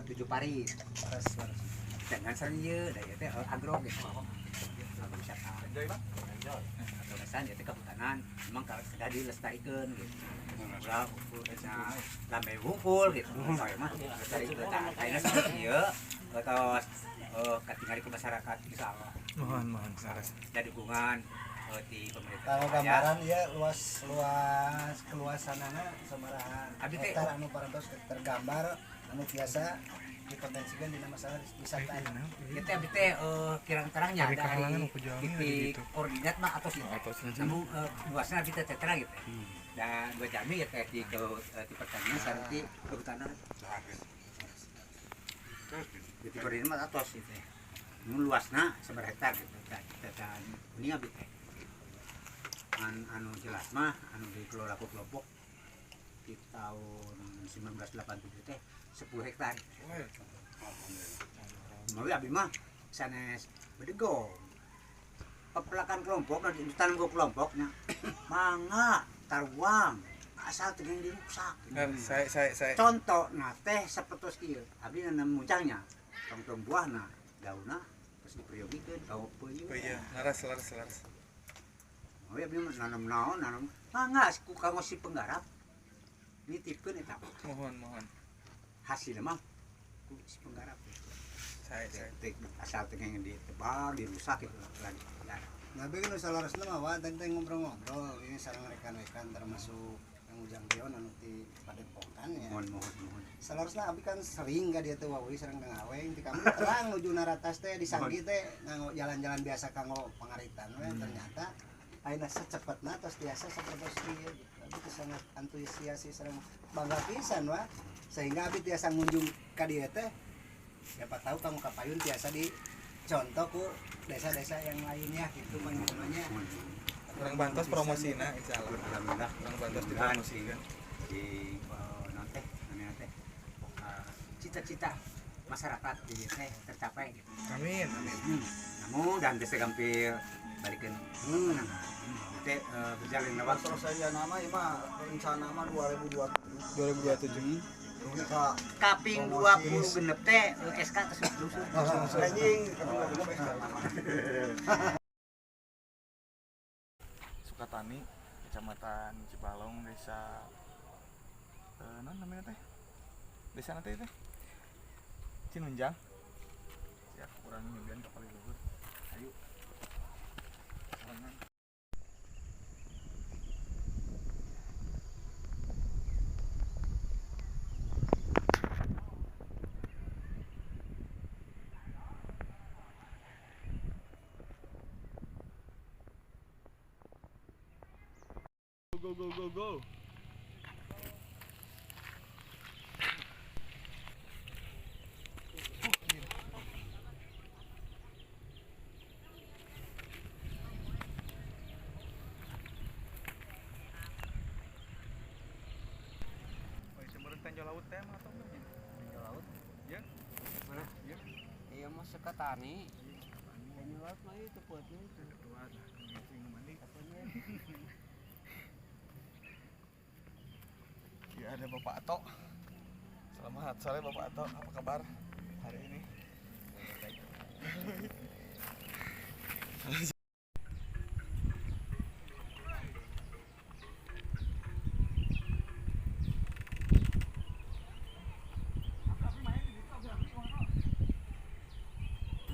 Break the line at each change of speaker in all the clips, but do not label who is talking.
tujuh parit.
Leres, leres.
Dengan sareng ieu da ieu teh agro gitu. Agro wisata.
Enjoy, Bang. Enjoy.
Kesan ieu teh kehutanan memang kalau sudah dilestarikan gitu. Ulah nah, lambe wungkul gitu. Saya mah lestarikan. Tah, ayeuna saperti ieu atos katingali ku masyarakat insyaallah.
Mohon, mohon, saras.
Ada dukungan di pemerintah.
Kalau
saya.
gambaran ya luas luas keluasanana sabaraha
Abdi teh-
hektar anu parantos tergambar anu biasa dipotensikan dina masalah wisata.
Kita abdi teh kirang terangnya
Dari
ada
kahalangan
di
ku jalmi ada
titik
gitu.
koordinat mah atau sih.
Atos.
Namun luasnya abdi teh terang gitu. Dan dua jami ya teh di ke di pertanian sareng di kehutanan. Titik koordinat mah atos gitu. Namun luasna sabaraha hektar gitu. Dan ini abdi teh. Anu jelas mah anu dikelola ku kelompok di tahun 1987 teh 10 hektar. Mawi abdi mah sanes bedegong. Pepelakan kelompok nah ditanam ku kelompoknya. Mangga, taruang, asal teu dirusak.
Nah, saya.
Contoh nah teh sapertos kieu. Abdi nanam muncangnya, tongtong buahna, daunna terus diperyogikeun ka peuyeun.
Oh iya, laras, laras, laras.
Mawi abdi mah nanam naon, nanam mangga ku kanggo si penggarap. Nitipkeun eta
Mohon, mohon.
hasilna mah ku si penggarap.
Saya.
Asal teu ditebang, dirusak gitu lagi.
Nah, tapi kan saleresna mah wa tadi teh ngobrol-ngobrol ini sareng rekan-rekan termasuk Kang Ujang Rion anu ti Padepokan ya.
Mohon, mohon, mohon.
Saleresna abi kan sering ka dieu teh wawi sareng Kang Aweng ti kami terang nuju naratas teh di Sanggi teh nganggo jalan-jalan biasa kanggo pangaritan we ternyata ayeuna secepetna tos tiasa sapertos ieu gitu. Abi teh sangat antusias sih sareng bangga pisan wa sehingga abi tiasa ngunjung ka dieu teh siapa tahu kamu kapayun tiasa di contoh ku desa-desa yang lainnya gitu namanya.
Kurang bantos promosina insyaallah.
Alhamdulillah.
Kurang bantos
Mudah-mudahan
dipromosikan.
di non teh namanya teh cita-cita masyarakat di teh tercapai gitu.
Amin, amin.
Namun dan desa gampil balikin teh berjalan waktu.
Selesai nama ya mah rencana mah 2027.
2027.
Ka
Kaping 20 genep teh SK terus lungsur.
anjing.
Sukatani, Kecamatan Cipalong, Desa non namanya teh? Desa nanti teh? Cinunjang. Siap, kurang nyubian ke paling luhur. Ayo. Sarangan. Go go go go. Oh, itu meureun tenjo laut teh mah atau enggak?
Tenjo laut.
Ya.
Mana?
Ya.
Iya mah Sukatani. Tenjo laut mah itu buatnya itu.
Ketua lah, ngecing mandi. Ya ada Bapak Ato. Selamat sore Bapak Ato, apa kabar hari ini?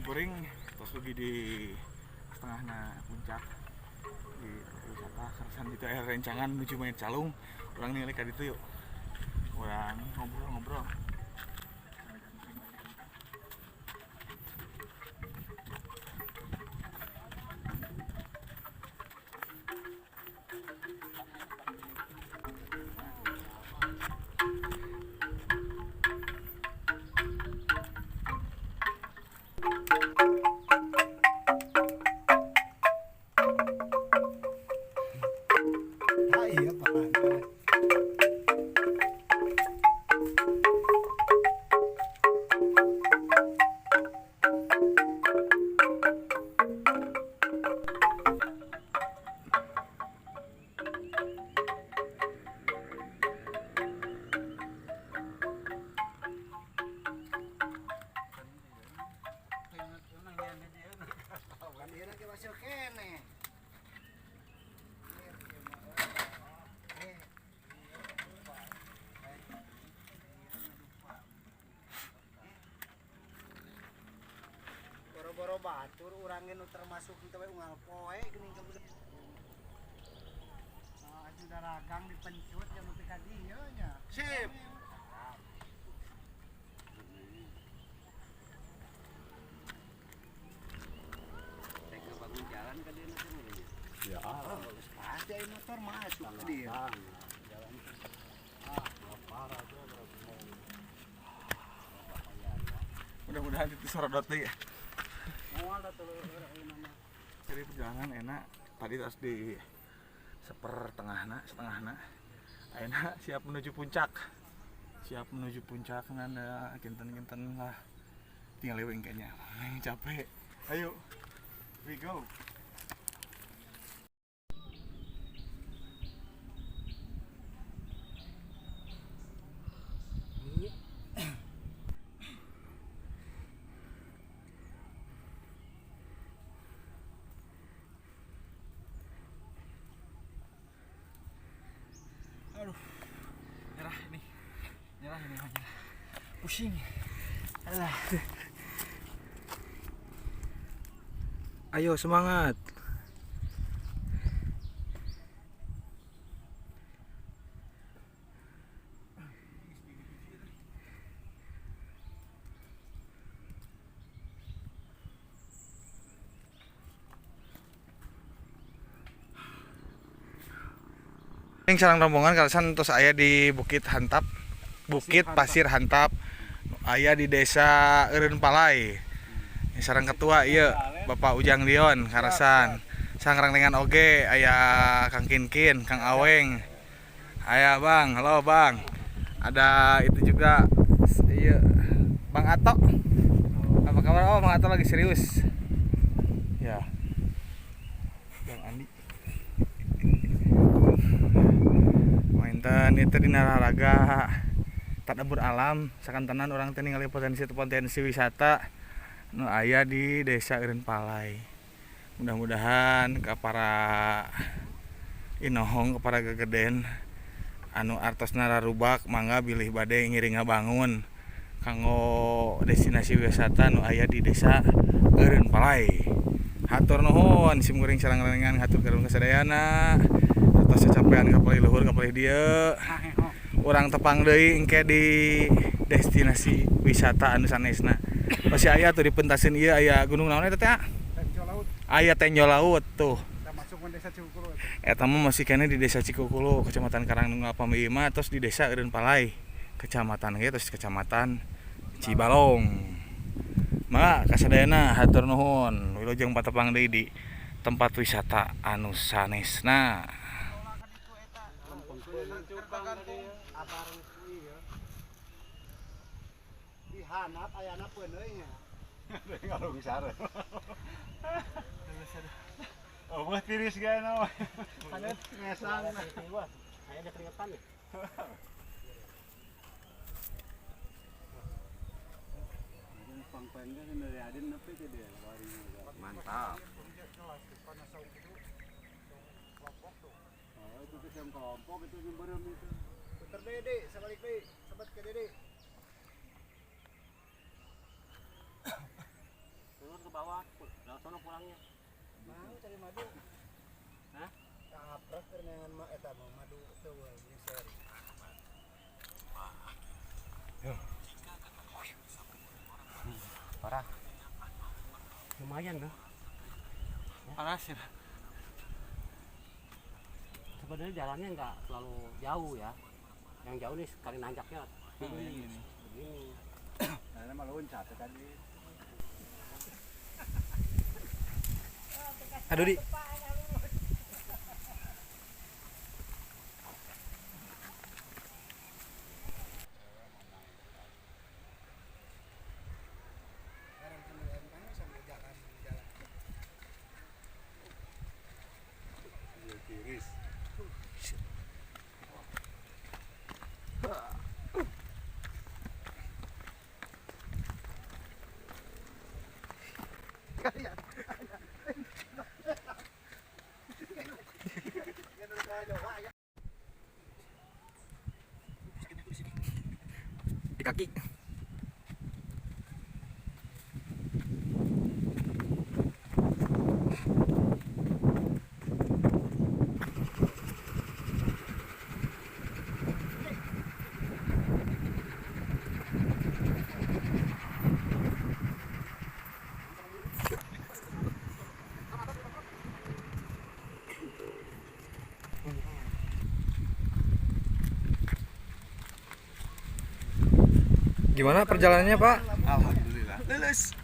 Kuring terus lagi di setengahna puncak di wisata kerasan itu air rencangan menuju main calung orang ningali ka ditu yuk orang ngobrol-ngobrol.
Ah iya parah. Batur urang ge nu termasuk teu we unggal poe geuning ka budak. Ah, sudah ragang dipencut jam nepi ka dieu nya.
Sip.
Saya bangun jalan ke dia nanti mulanya.
Ya, pasti aya motor masuk ke dia.
Jalan.
Mudah-mudahan itu sorodot deui ya. Jadi perjalanan enak. Tadi terus di sepertengahna, setengahna. Ayeuna siap menuju puncak. Siap menuju puncak nanda kinten-kinten lah. Tinggal leweng kayaknya. Capek. Ayo. We go. Aduh, nyerah ini, nyerah ini, nyerah. Pusing. Alah.
Ayo semangat.
Yang sarang rombongan kalasan terus aya di Bukit Hantap, Bukit Pasir Hantap, aya di Desa Eureun Palai. Yang sarang ketua iya Bapak Ujang Dion karasan. Sangrang dengan oge aya Kang Kinkin, Kang Aweng. Aya Bang, halo Bang. Ada itu juga iya Bang Ato. Apa kabar? Oh, Bang Ato lagi serius. Ya. Bang Andi. Mainten itu di Nararaga tadabur alam sakantenan urang teh ningali potensi-potensi wisata nu aya di Desa Eureun Palai. Mudah-mudahan ke para inohong, ke para gegeden anu artosna rarubak mangga bilih bade ngiring ngabangun kanggo destinasi wisata nu aya di Desa Eureun Palai. Hatur nuhun sim kuring sareng rengan hatur karuhun kasadayana. Atos cacapean ka palih luhur ka palih dieu. Urang tepang deui engke di destinasi wisata anu sanesna. Masih aya tuh di pentasin ieu aya gunung naon eta teh?
Tenjo Laut.
Aya Tenjo Laut tuh.
Kita masuk ke Desa Cikukulu.
Eta mah masih keneh di Desa Cikukulu, Kecamatan Karangnunggal Pamima, terus di Desa Eureun Palai, Kecamatan ge terus Kecamatan Cibalong. Mangga kasadayana hatur nuhun. Wilujeng patepang deui di tempat wisata anu sanesna.
Di handap ayana peuneuy nya.
Ngalungsar. Oh, mah tiris gae na.
Hanet ngesang.
Saya ada keringetan ya.
Mantap.
Puter deui, Dek, sabalik deui, sebat ke Dede.
Turun ke bawah, lewat sono pulangnya.
Mau cari madu.
Hah?
Kaprak keur neangan mah eta mah madu teu euy jeung seri.
Parah. Lumayan loh.
Panas ya.
Sebenarnya jalannya nggak terlalu jauh ya. Yang jauh nih sekali nanjaknya
Begini.
begini.
Nah, mah loncat tadi.
Aduh di.
Barang kemudian kan sambil jalan jalan.
Tiris.
Di kaki.
Gimana perjalanannya, Pak?
Alhamdulillah. Lulus.